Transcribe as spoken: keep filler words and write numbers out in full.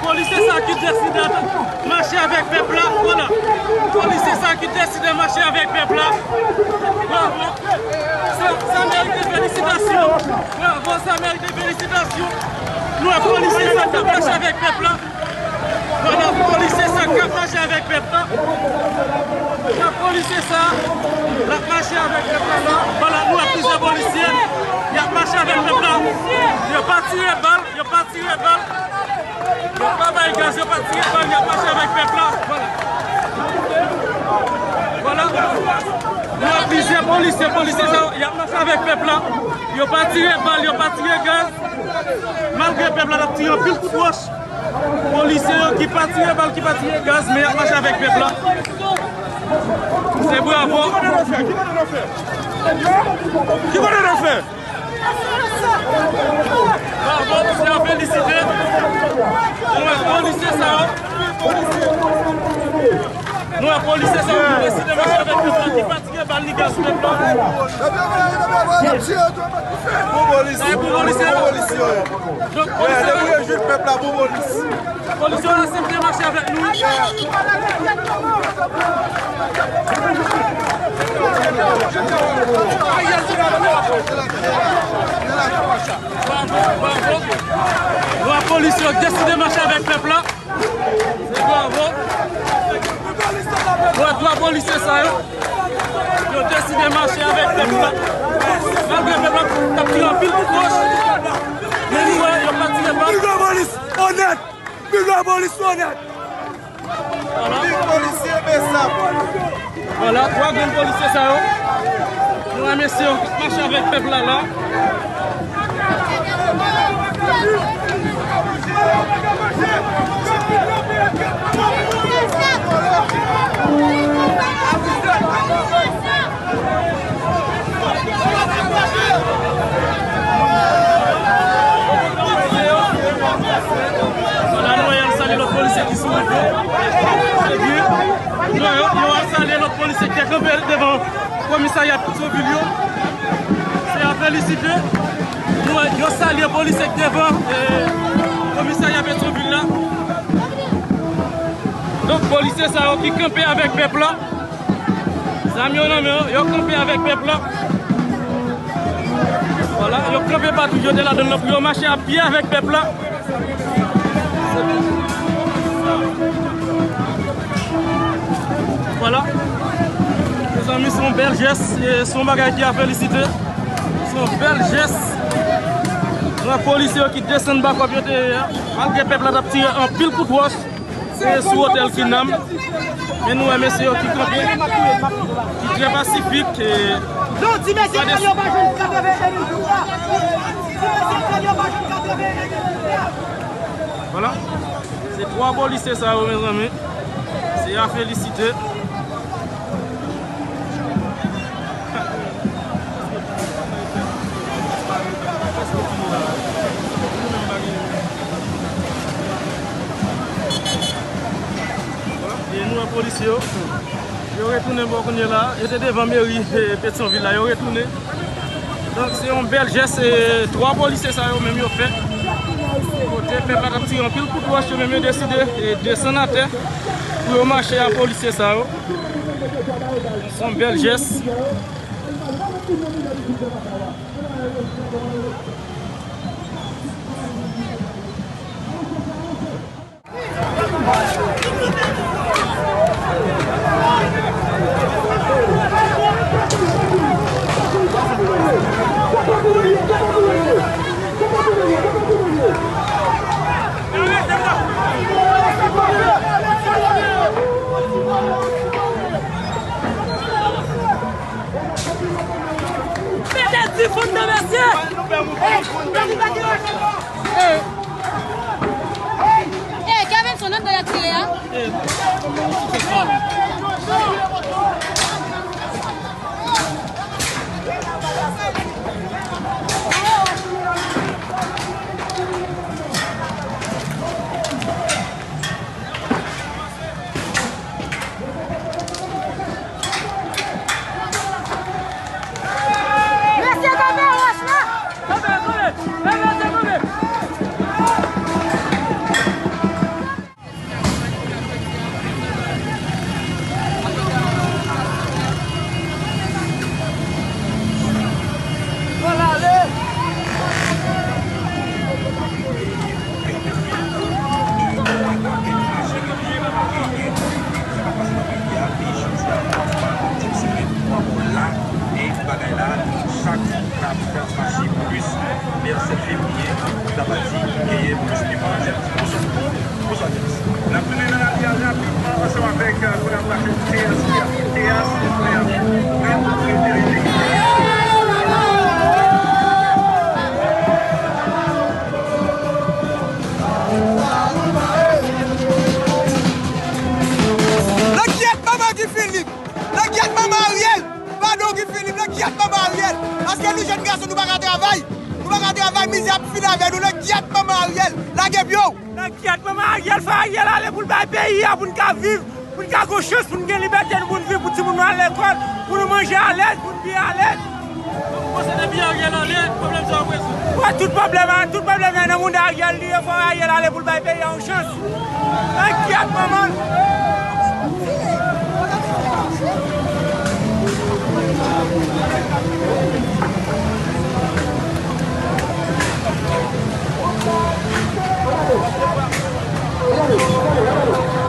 Polisye sa ki deside mache avèk pèp la, vwala. Polisye sa ki deside mache avèk pèp la. Bravo. Sa, sa merite felisitasyon. Bravo, sa merite felisitasyon. Nou wè polisye sa k ap mache avèk pèp la. Vwala, polisye sa k ap mache avèk pèp la. Sa polisye sa, l ap mache avèk pèp la la. Vwala, nou wè plizyè polisye, y ap mache avèk pèp la. Yo pa tire bal, yo pa tire bal. Yo pa bay gaz, yo pa tire bal, y ap mache avèk pèp la. Vwala. Vwala. Nou wè plizyè polisye, polisye sa, y ap mache avèk pèp la. Yo pa tire bal, yo pa tire gaz. Malgre pèp la t ap tire anpil kout wòch. Polisye yo ki pa tire bal, ki pa tire gaz, men y ap mache avèk pèp la. Se bravo. Ki kote nou fè? Ki kote nou fè? Bravo, se a felisite. Nou wè polisye sa yo. Nou wè polisye sa yo ki deside mache avèk pèp la, ki pa tire bal ni gaz pèp la. Pou polis. Sa e pou polisye yo. Pou polis yo ye. Donk, polisye yo. Lè pou yo jwenn pèp la pou polis. Polisye yo aksepte mache avèk nou. Bravo, bravo. Bravo, polisye yo deside mache avèk pèp la. Se bravo. Wè twa polisye sa yo. Yo deside mache avèk pèp la. Malgre pèp la t ap tire anpil kout wòch. Men nou wè, yo pa tire bal. Viv lapolis onèt! Viv lapolis onèt! Vwala. Viv polisye besap! Vwala, twa grenn polisye sa yo. Nou remèsye yo k ap mache avèk pèp la la. Vwala, nou wè y al salye lòt polisye ki sou wout yo. Epi, nou wè yo, yo al salye lòt polisye ki te kanpe devan komisarya Petyonvil yo. Se a felisite. Nou wè, yo salye polisye k devan, eh, komisarya Petyonvil la. Donk, polisye sa yo ki kanpe avèk pèp la. Zam yo nan men yo, yo kanpe avèk pèp la. Vwala, yo kanpe patou yo te ladann nan pou yo mache a pye avèk pèp la. Vwala. Mezanmi, se yon bèl jès, e se yon bagay ki a felisite. Se yon bèl jès. Nan polisye yo ki desann bakòp yo te ye a, malgre pèp la t ap tire anpil kout wòch, e sou otèl Kinam. Men nou wè mesye yo ki kanpe, ki trè pasifik, e Non, ti mesye sa yo pa jwenn katreven elit pou sa. Ti mesye sa yo pa jwenn katreven elit pou sa. Vwala. Se twa polisye sa yo, mezanmi. Se a felisite. E nou wè polisye yo. Yo retounen bò kounye la. Yo te devan meri, eh, Petyonvil la. Yo retounen. Donk, se yon bèl jès, eh, twa polisye sa yo menm yo fè. Kote pèp la t ap tire anpil kout wòch, yo menm yo deside, eh, desann atè pou yo mache a polisye sa yo. Se yon bèl jès. Mete difoun nan mesye! Ey, Kevinson, nan de y ap tire a? Mesye kanpe wòch la! Kanpe, kanpe! Kanpe, kanpe! Paske nou jèn gason, nou pa ka travay. Nou pa ka travay, mizè ap fini avè nou. Nan kyèt manman Ariel, lage pye w. Nan kyèt manman Ariel, fè Ariel ale pou l bay peyi a, pou n ka viv, pou n ka gon chans, pou n gen libète nou, pou n viv, pou timoun nou al lekòl, pou nou manje alèz, pou n byen alèz. Ou panse depi Ariel ale, pwoblèm sa ap rezoud? Wè, tout pwoblèm, tout pwoblèm nan, nan moun Ariel li ye, fò Ariel ale pou l bay peyi a yon chans. Nan kyèt manman l.